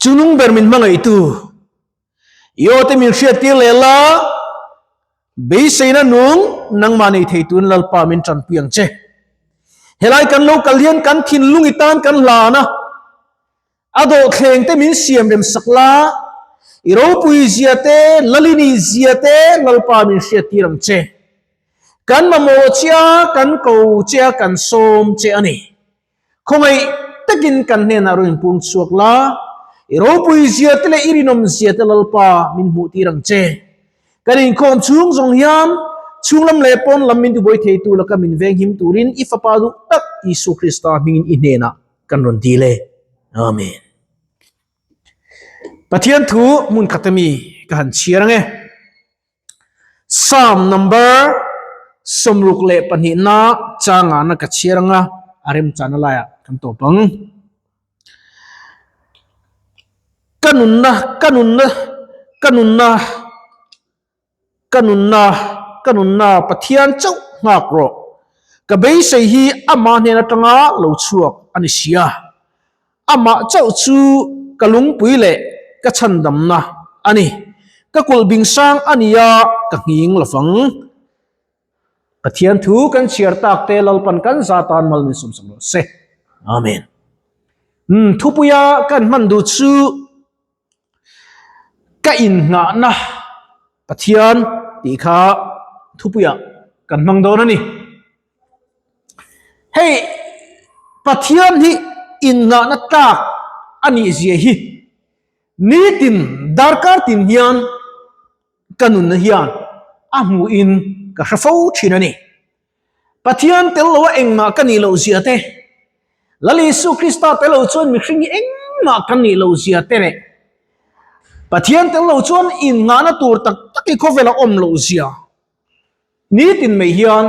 Chungnung ber min hmangaihtu, i aw te min hriattir leh la, beiseina nung nangmah nei thei tun Lalpa min tanpui ang che. Helai kan lo kal hian kan thinlung i tan kan hlan a, a dawhthleng te min siam rem sak la, i ropui zia te, Lalini zia te Lalpa min hriattir ang che. Kan mamawh che a, kan ko che a, kan sawm che a ni. Khawngaih takin kan hnenah rawn inpung chhuak la, i ropui zia te leh i rinawm zia te Lalpa min hmuh tir ang che. Kan inkhawm chhung zawng hian chhunglam leh pawn lam min tibuai theitu laka min venghim turin i Fapa duh tak Isua Krista hmingin i hnenah kan rawn dil e. Amen. Pathian thu hmun khat ami ka han chhiar ang e. Psalm number 62 na changa na ka chhiar anga a remchana laiah kan tawp ang. Ka nunna ka nunna ka nunna ka nunna ka nunna Pathian chauh nghak rawh. Ka beisei hi amah hnen atanga lo chhuak a ni sia. Amah chauh chu ka lungpui leh ka chhandamna a ni. Ka kulh bing sang a nia ka nghing lovang. Pathian thu kan chhiar tak te Lalpan kan za tan mal min sawmsam rawh se. Amen. Um, thupuia kan hman duh chu ka innghahna Pathian tih kha thupuia kan hmang dawn a ni. Hei Pathian hi innghahna tlak a nih zia hi nitin darkar tin hian ka nunna hian a hmuhin ka hre fo thin a ni. Pathian tel loa engmah ka nih loh zia te, Lal Isu Krista tel lo chuan mihring hi engmah kan nih loh zia te leh Pathian tel lo chuan innghahna tur tak tak hi khawvela awm loh zia nitin mai hian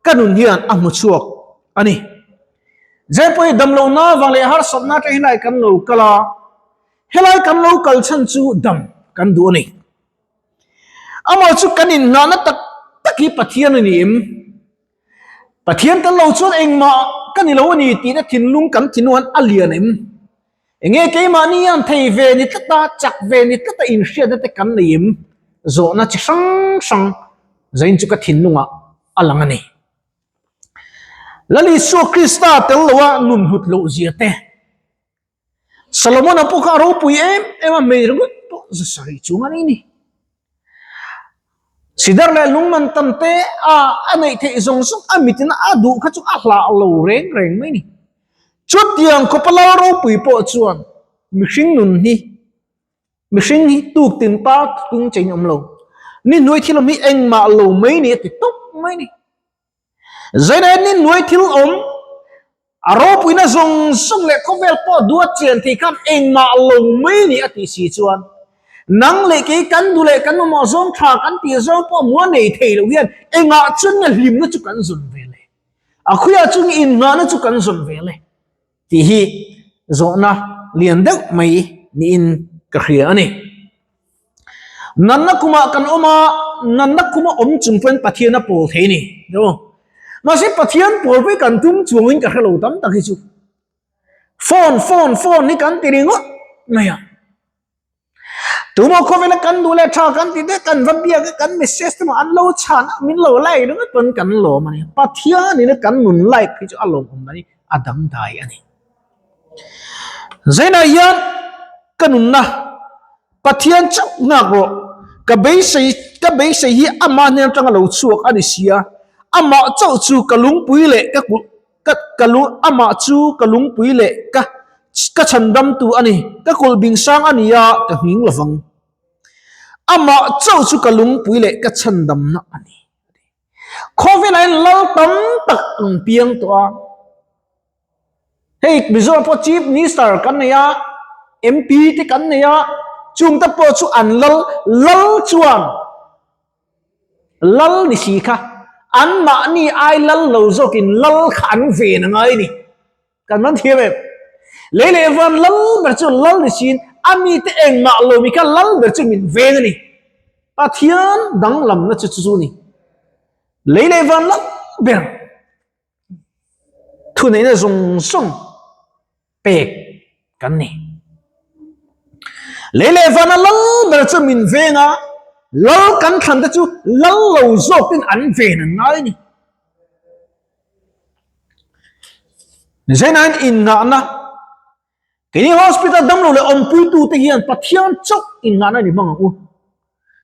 ka nun hian a hmu chhuak a ni. Zepawih damlohna vang leh harsatna te helai kan lo kal a, helai kan lo kal chhan chu dam kan duh a ni. Amah chu kan innghahna tak tak hi Pathian a ni em? Pathian tel lo chuan engmah ka ni lo a ni tihna thinlung kan thinlung hian a lian em? Enge keimahni hian thei ve ni tlat a, chak ve ni tlat a inhriatna te kan nei em? Zawhna chi hrang hrang zain chu ka thinlungah a lang a ni. Lal Isua Krista tel loa nun hlut loh zia te, Solomon-a pawh kha a ropui em em a, hmei ringawt pawh za sarih chung a ni ni. Sidar leh lungman tam te a a neih theih zawng zawng a mitin a duh kha chu a hlah lo reng reng mai ni. Chutiang khawpa lal ropui pawh chuan mihring nun hi mihring hi tuk tin pa tung chein awm lo. Ni hnuai thil awm hi engmah lo mai ni a ti tawp mai ni. Zaina ni nuai thil awm a ropuina zawng zawng leh khawvel pawh duat chian thei khan engmah lo mai ni a tih si chuan nang leh kei kan duh leh kan mamawh zawng tha kan tih zawng pawh mua nei thei loh hian engah chuan nge hlimna chu kan zawn ve le a khuiah chu nge innghahna chu kan zawn ve le tih hi zawhna lian deuh mai niin ka hria a ni. Nanna kumah kan awm a, nanna kuma awm chung pawhin Pathian a pawl thei a ni. Mahse Pathian pawl pawh hi kan tum chuangin ka hre lo tam tak hi chu. Phone, phone, phone hi kan ti ringawt mai a. Tuma khawvela kan duh leh tha kan ti te kan va biak a kan message te maw an lo chhan a min lo like ringawt pawn kan lawm a ni. Pathian in a kan nun like hi chu a lawmawm dan hi a dangdai a ni. Zainah hian ka nunna Pathian chauh nghak rawh ka beisei ka beisei hi amah hnen atanga lo chhuak a ni sia amah chauh chu ka lungpui leh ka kulh Ka ka lu amah chu ka lungpui leh ka ka chhandamtu a ni, ka kulh bing sang a ni a, ka nghing lovang. Amah chauh chu ka lungpui leh ka chhandamna a ni. Khawvelah hian lal tam tak an piang tawh a. Hei Mizoram pawh Chief Minister kan nei a, MP te kan nei a, chungte pawh chu an lal lal chuan Lal ni si kha anmahni ai lal lo zawkin lal kha an ven a ngai ni. Kan man thiam em? Lei leh van lal ber chu lal ni siin a mite engmah lo mi kha lal ber chu min veng a ni. Pathian danglamna chu chu ni. Lei leh van lal ber thuneihna zawng zawng pek kan ni. Lei leh vana lal ber chu min veng a, lal kan thlan te chu lal lo zawkin an ven an ngai a ni. Zainain innghahna, Keini hospital damlo leh awmpuitute hian Pathian chauh innghahna ni hmang ang u.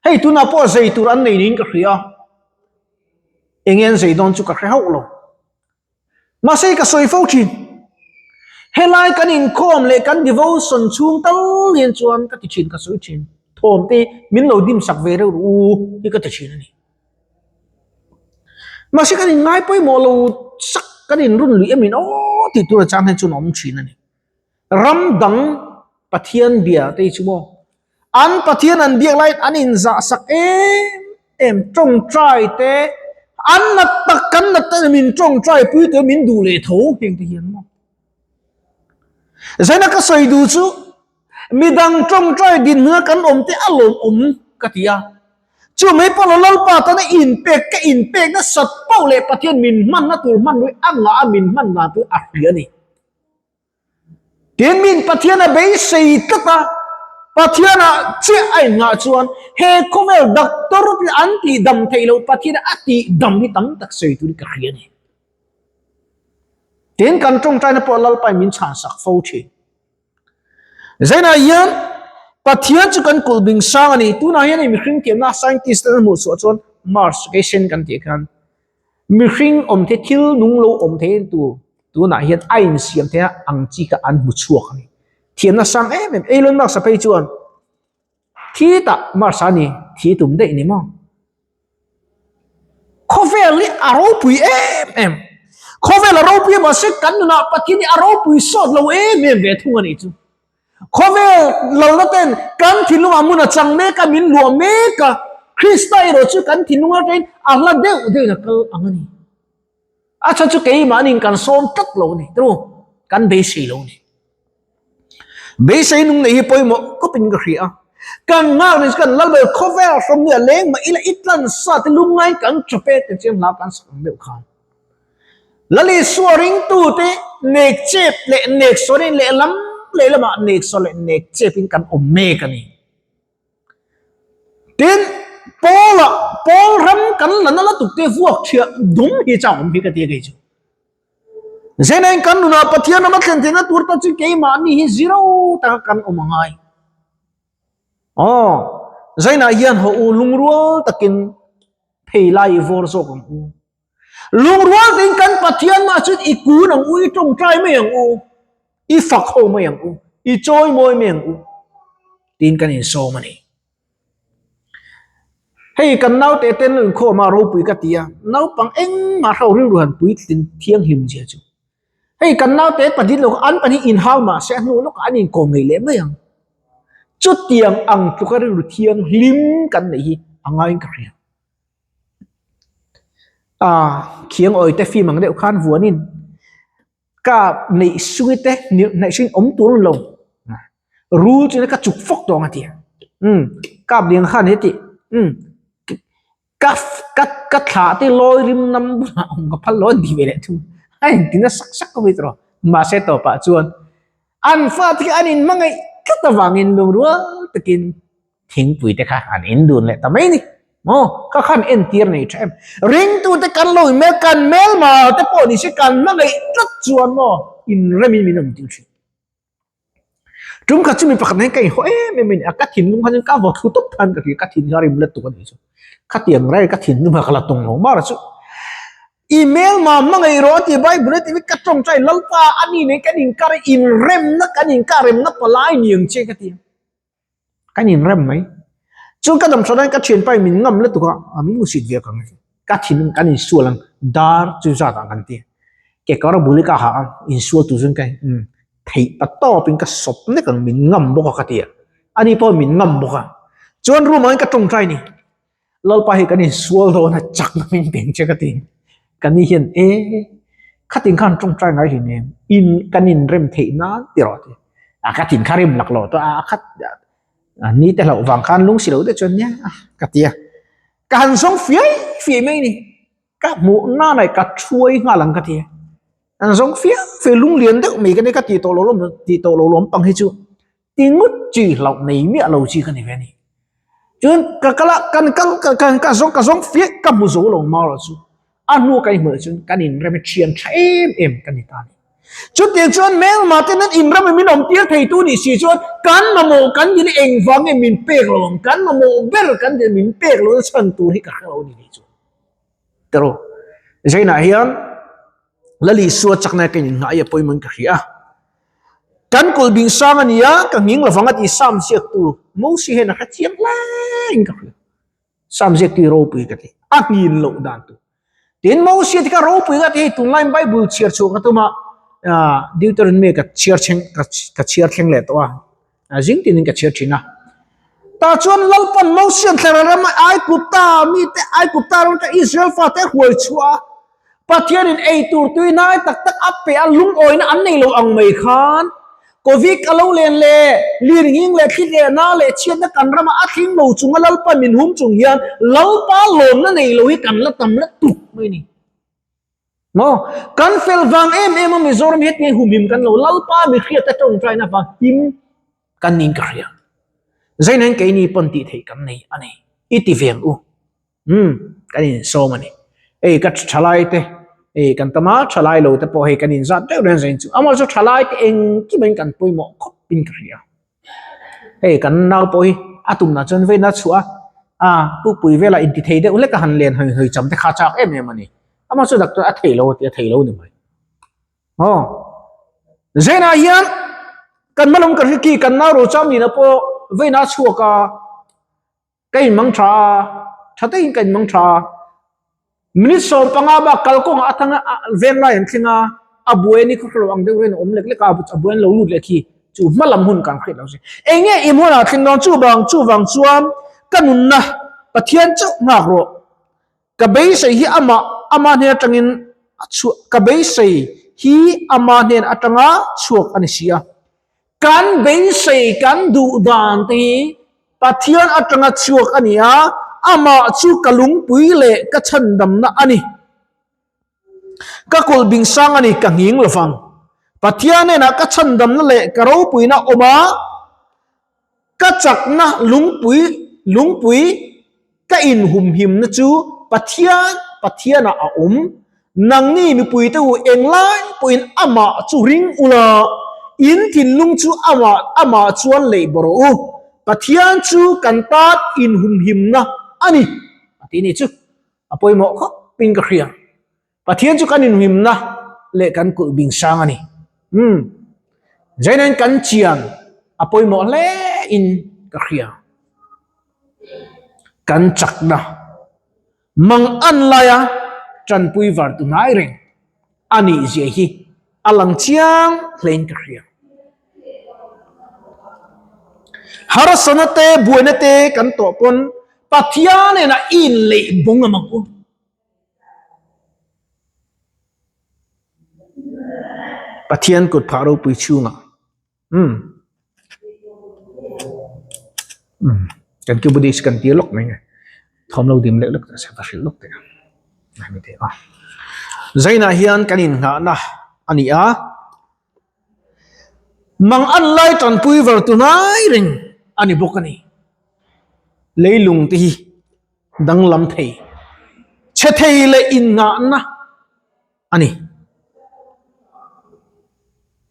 Hei tunah pawh zei tur an nei niin ka hria a, enge an zei dawn chu ka hre hauh lo. Mahse ka sawi fo thin, helai kan inkhawm leh kan devotion chhung tal hian chuan ka ti thin, ka sawi thin, thawm te min lo dim sak ve reuh ru hi ka ti thin a ni. Mahse kan inngai pawimawh lo sak kan inrun luih em in aw tih tur a chang hian chuan a awm thin a ni. Ram dang Pathian bia te hi chu maw an Pathian an biak laiin an inzah sak em em tawngtai te an nat tak kan nat tak min tawngtai pui tur min duh leh tho heng te hian maw. Zaina ka sawi duh chu midang tawngtai dinhmun a kan awm te a lawmawm ka ti a. Chu mai pawh lo Lalpa tana inpek ka inpek nasat poh leh Pathian min hmanna tur hmanrui a ngah a min hman dan tur a hria a ni. Tin, min Pathian a beisei tlat a, Pathianah chiah a inngah chuan he khawvel doctor te an tih dam theih loh Pathian a tih dam hi tam tak sawi turin ka hria a ni. Tin, kan tawngtaina pawh Lalpain min chhansak fo thin. Zainah hian Pathian chu kan kulh bing sang a ni. Tunah hian hei mihring thiamna scientist ten an hmuh chhuah chuan Mars keisen kan tih khan Mihring awm thei thil nung lo awm thei tur tunah hian a insiam theih a ang chi kha an hmu chhuak a ni. Thiamna sang em em Elon Musk a phei chuan thi tah Mars a ni thi tum daih ni maw? Khawvel hi a ropui em em. Khawvel a ropui a mahse kan nunah Pathian hi a ropui sawt lo em em ve thung a nih chu. Khawvel lalna ten kan thinlungah hmun a chang mek a, min luah mek a, Krista erawh chu kan thinlung atangin a hla deuh deuhin a kal ang a ni. A chhan chu keimahniin kan sawm tlat lo a ni, tiraw? Kan beisei lo a ni. Beisei nung neih hi pawimawh khawpin ka hria a. Kan nghak ni chu kan lal ber khawvel hrawm ni a leng mah ila i tlan sa te lungngai kan chawp e ti chiang hla kan sak ang deuh khan. Lal Isua ringtute nek chep leh nek sawrin lehlam lehlamah nek saw leh nek chepin kan awm mek a ni. Tin, Paula, Paul ram kan la na la tukte vuak thiah dum hi chang awm hi ka ti a kei chu. Zenain kan nunah Pathian ram a thlen theihna tur ta chu keimahni hi zero taka kan awm a ngai. Aw, Zainah hian haw u lungrual takin phei lai i vawr zawk ang u. Lungrual tein kan Pathian mah chuan i kun ang u, i tawngtai mai ang u, i fak ho mai ang u, i chawi mawi mai ang u tiin kan insawm a ni. Hei kan naute ten lo inkhawm a ropui ka ti a, naupang engmah hro rilru han puitlin thianghlim zia chu. Hei kan naute pahnih lo an pahnih inhau mah se a hnu lawkah an inkawm ngei leh mai ang. Chutiang ang tluka rilru thianghlim kan neih hi a ngaiin ka hria. A khiang awi te fim ang deuh khan vuanin ka neih sui te neih suiin awm tur lo rul chu ka chuk fawk tawh ang a ti a umm kap lian khan heti umm ka ka ka thlah te lawi rim nam bulah awm ka phal lo a ni ve leh thung a inti na sak sak mai tawh mahse tawpah chuan an fate khi an inhmangaih tlat avangin lungrual takin Thingpui te kha an in dun leh ta mai ni. Maw? Kha khan entir nei tha em? Ringtute kan lo in mel, kan melma te pawh ni se kan hmangaih tlat chuan maw inremin min awm tir thin. Tum khat chu mi pakhat nen ka inhaw em em a ni a, ka thinlung khan ka vaw thlu tawp khan ka hria, ka thin kha rim let tuk a nih chu. Khatiang rai ka thinlung kha ka la tung lo mar chu. I melma hmangaih rawh a ti Bible a ti ka tawngtai Lalpa a ni nen kan inkar inremna kan inkaremna palai ni ang che ka ti a. Kan inrem mai. Chuan ka dam tha dawn ka thianpa in min ngam lutuk a, a min hmusit ve ka ngai. Ka thinlung kan insual ang, dar chu zat ah kan ti. Kekawr a bul hi ka ha a, insual tur chuan ka umm theih pa tawp in ka sawp nek ang min ngam bawk a ka ti a. Ani pawh min ngam bawk a. Chuan room ah hian ka tawngtai a ni. Lalpa hi kan insual dawn a chakna min beng che ka ti. Ka ni hian e khatin khan tawngtai ngai hlin em in kan inrem theih nan ti rawh ti. A ka thin kha rim lak lo to a khat ni te hlauh vang khan lung si lo te chuan nia ka ti a. Ka han zawng fiai fiai mai ni. Ka hmuh nan ai ka thuai nghal ang ka ti a. An zawng fiai fiai lung lian deuh mai ka ni ka ti tawh lo lawm ti tawh lo lawm pang hi chu. Ti ngawt chi hlauh nei miah lo chi ka ni ve a ni. Chuan ka kal a, kan kal ka ka ka zawng ka zawng fiah ka hmu zo lo marawh chu a hnu ka inhmuh chuan kan inrem a thian tha em em ka ni ta a ni. Chutiang chuan hmelma ten an inrem a min awm tir thei tu nih si chuan kan mamawh kan dil engvang nge min pek lo ang, kan mamawh ber kan dil min pek lo na chhan tur hi ka hre lo a ni tih chu. Tiraw Zainah hian Lali Isua chakna ka inngah i a pawimawhin ka hria a. Kan kulh bing sang a ni a, ka nghing lovang a ti Sam ziaktu Mosi hian a hre chiang hlaiin ka hria. Sam ziaktu hi ropui ka ti, a nghin loh dan tur. Tin, Mosi te kha ropui ka ti, hei tunlaiin Bible chhiar chhuah ka tum a, Deuteronomy ka chhiar thleng ka chhiar thleng leh tawh a. A zing tinin ka chhiar thin a. Tah chuan Lalpan Mosian thlarau rama Aigupta mite, Aigupta ram atanga Israel fate a huai chhuah a. Pathianin ei tur tui hnai tak tak a pe a, lungawina an nei lo ang mai khan Covid a lo len leh, lirnghing leh thli leh na leh chhiatna kan rama a thleng lo chunga Lalpan min hum chung hian Lalpa lawmna nei lo hi kan la tam la tuk mai ni. Maw? Kan fel vang em em a Mizoram hi hetiang humhim kan lo Lalpa mi hriat a tawngtaina vang him kan niin ka hria. Zainain keini pawn tih theih kan nei a ni. I ti veng u. Umm kan insawm a ni. Hei ka thalai te hei kan tam a thalai lo te pawh hei kan inzat deuh reng zain chu. Amaherawhchu thalai te engkim in kan pawimawh khawp in ka hria. Hei kan nau pawh hi a tumna chuan veina chhuah a, a pukpui velah inti thei deuh hlek a han len hawi hawi cham te kha chak em em a ni. Amah chu doctor a thei lo a ti a thei lo ni mai. Aw Zainah hian kan hma lam ka hre khi kan nau ro cham nina pawh veina chhuak a. Ka inmang tha a, tha takin ka inmang tha a. Minute 15 bak kalkawngah a thang a, veng lai an thleng a, a buai a ni khaw hrelo ang deuh hian a awm lek lek a, a buai an lo lut leh khi chu hma lam hun kan hriat lo si. Eng nge i hmunah thleng dawn chuvang chuvang chuan ka nunna Pathian chauh nghak rawh. Ka beisei hi amah ama hnen atangin a chhuah ka beisei hi ama hnen atanga chhuak a ni si a. Kan beisei kan duh dan te hi Pathian atanga chhuak a ni a, amah chu ka lungpui leh ka chhandamna a ni. Ka kulh bing sang a ni, ka nghing lovang. Pathian hnenah ka chhandamna leh ka ropuina awm a, Ka chakna lungpui lungpui ka inhumhimna chu Pathian Pathianah a awm. Nangni mipuite u englai pawhin amah chu ring ula, in thinlung chu amah amah chuan lei bawrh rawh u. Pathian chu kan tan inhumhimna a ni a ti ni chu a pawimawh khawpin ka hria. Pathian chu kan inhimna leh kan kulh bing sang a ni. Umm. Zainain kan chian a pawimawh hle in ka hria. Kan chakna mang an laia tanpui var tu hnai reng a nih zia hi a lang chiang hle in ka hria. Harsana te buaina te kan tawh pawn Pathian nen a inleih bawng ang ang u. Pathian kut phah ropui chhungah umm umm kan ki Buddhist kan tir lawk mai nge thawm lo dim leh lawk teh se ka hrilh lawk teh ang ni teh a Zainah hian kan innghahna a ni a mang an lai tanpui var tunai reng a ni bawk a ni leilung te hi. Danglam thei, chhe thei leh innghahna a ni.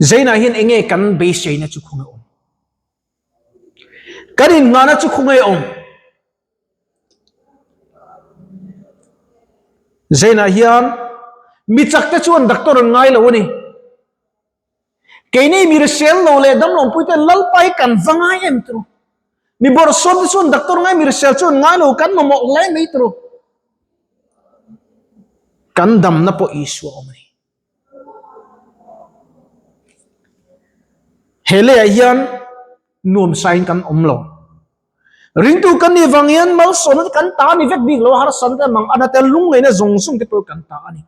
Zainah hian eng nge kan beiseina chu khawnge awm? Kan innghahna chu khawnge awm? Zainah hian mi chakte chuan doctor an ngai lo a ni. Keini mi hrisel lo leh damlawmpui te Lalpa hi kan va ngai em turu. Mi bawrhsawm te chuan doctor ngai mi hrisel chuan ngai lo kan mamawh hle mai turu. Kan damna pawh Isua awm a ni. He leiah hian nuamsain kan awm lo. Ringtu kan nih vang hian malsawmna te kan ta a ni vek bik lo a, harsatna te mang ana te lungngaihna zawng zawng te pawh kan ta a ni.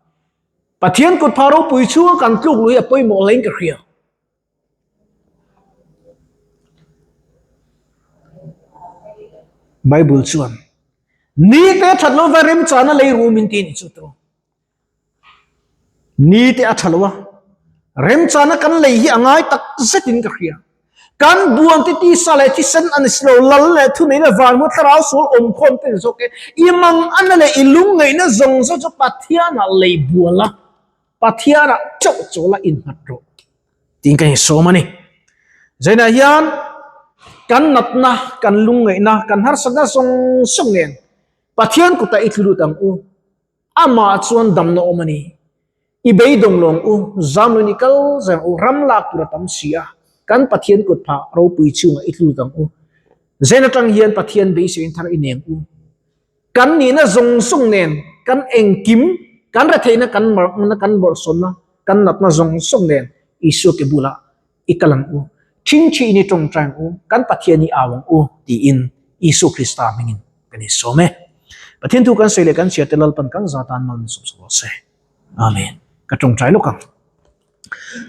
Pathian kut phah ropui chhunga kan tluk luh hi a pawimawh hlein ka hria. Bible chuan Ni te that lova remchana lei ru min ti ni chu tawh. Ni te a tha lo a, remchana kan lei hi a ngai tak zetin ka hria. Kan buan te tisa leh thisen a ni si lo, lal leh thuneihna vanhmu thlarau sual awmkhawm te ni zawk e. I manganna leh i lungngaihna zawng zawng chu Pathianah lei bual a, Pathianah chauh chawla innghat rawh tiin ka insawm a ni. Zainah hian kan natna, kan lungngaihna, kan harsatna zawng zawng nen Pathian kutah i tlu lut ang u. Amah chuan damna awm a ni. I beidawng lawng u, zam lo in i kal zel ang u, ram lak tur a tam si a, kan Pathian kut phah ropui chungah i tlut ang u. Zen atang hian Pathian beiseiin thar i neng u. Kan nihna zawng zawng nen, kan engkim, kan retheihna, kan marhna, kan bawrhsawmna, kan natna zawng zawng nen Isua ke bulah i kal ang u. Thingthi in i tawngtai ang u, kan Pathian i au ang u tiin Isua Krista hmingin kan insawm e. Pathian thu kan sawi leh kan chhiar te Lalpan kan za tan mal min sawm sak rawh se. Amen. Ka tawngtai lawk ang.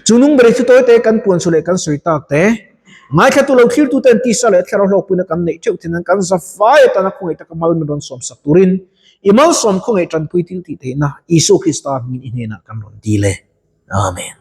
Chu nung beri thu tawi te kan puan chu leh kan sawi tak te, ngaithlatu lo thlirtu ten tisa leh thlarau hlawkpuina kan neih theuh thin an kan za fai atana khawngaih taka mal min rawn sawm sak turin i malsawm khawngaih tanpui thil tih theihna Isua Krista hmingin i hnenah kan rawn dil e. Amen.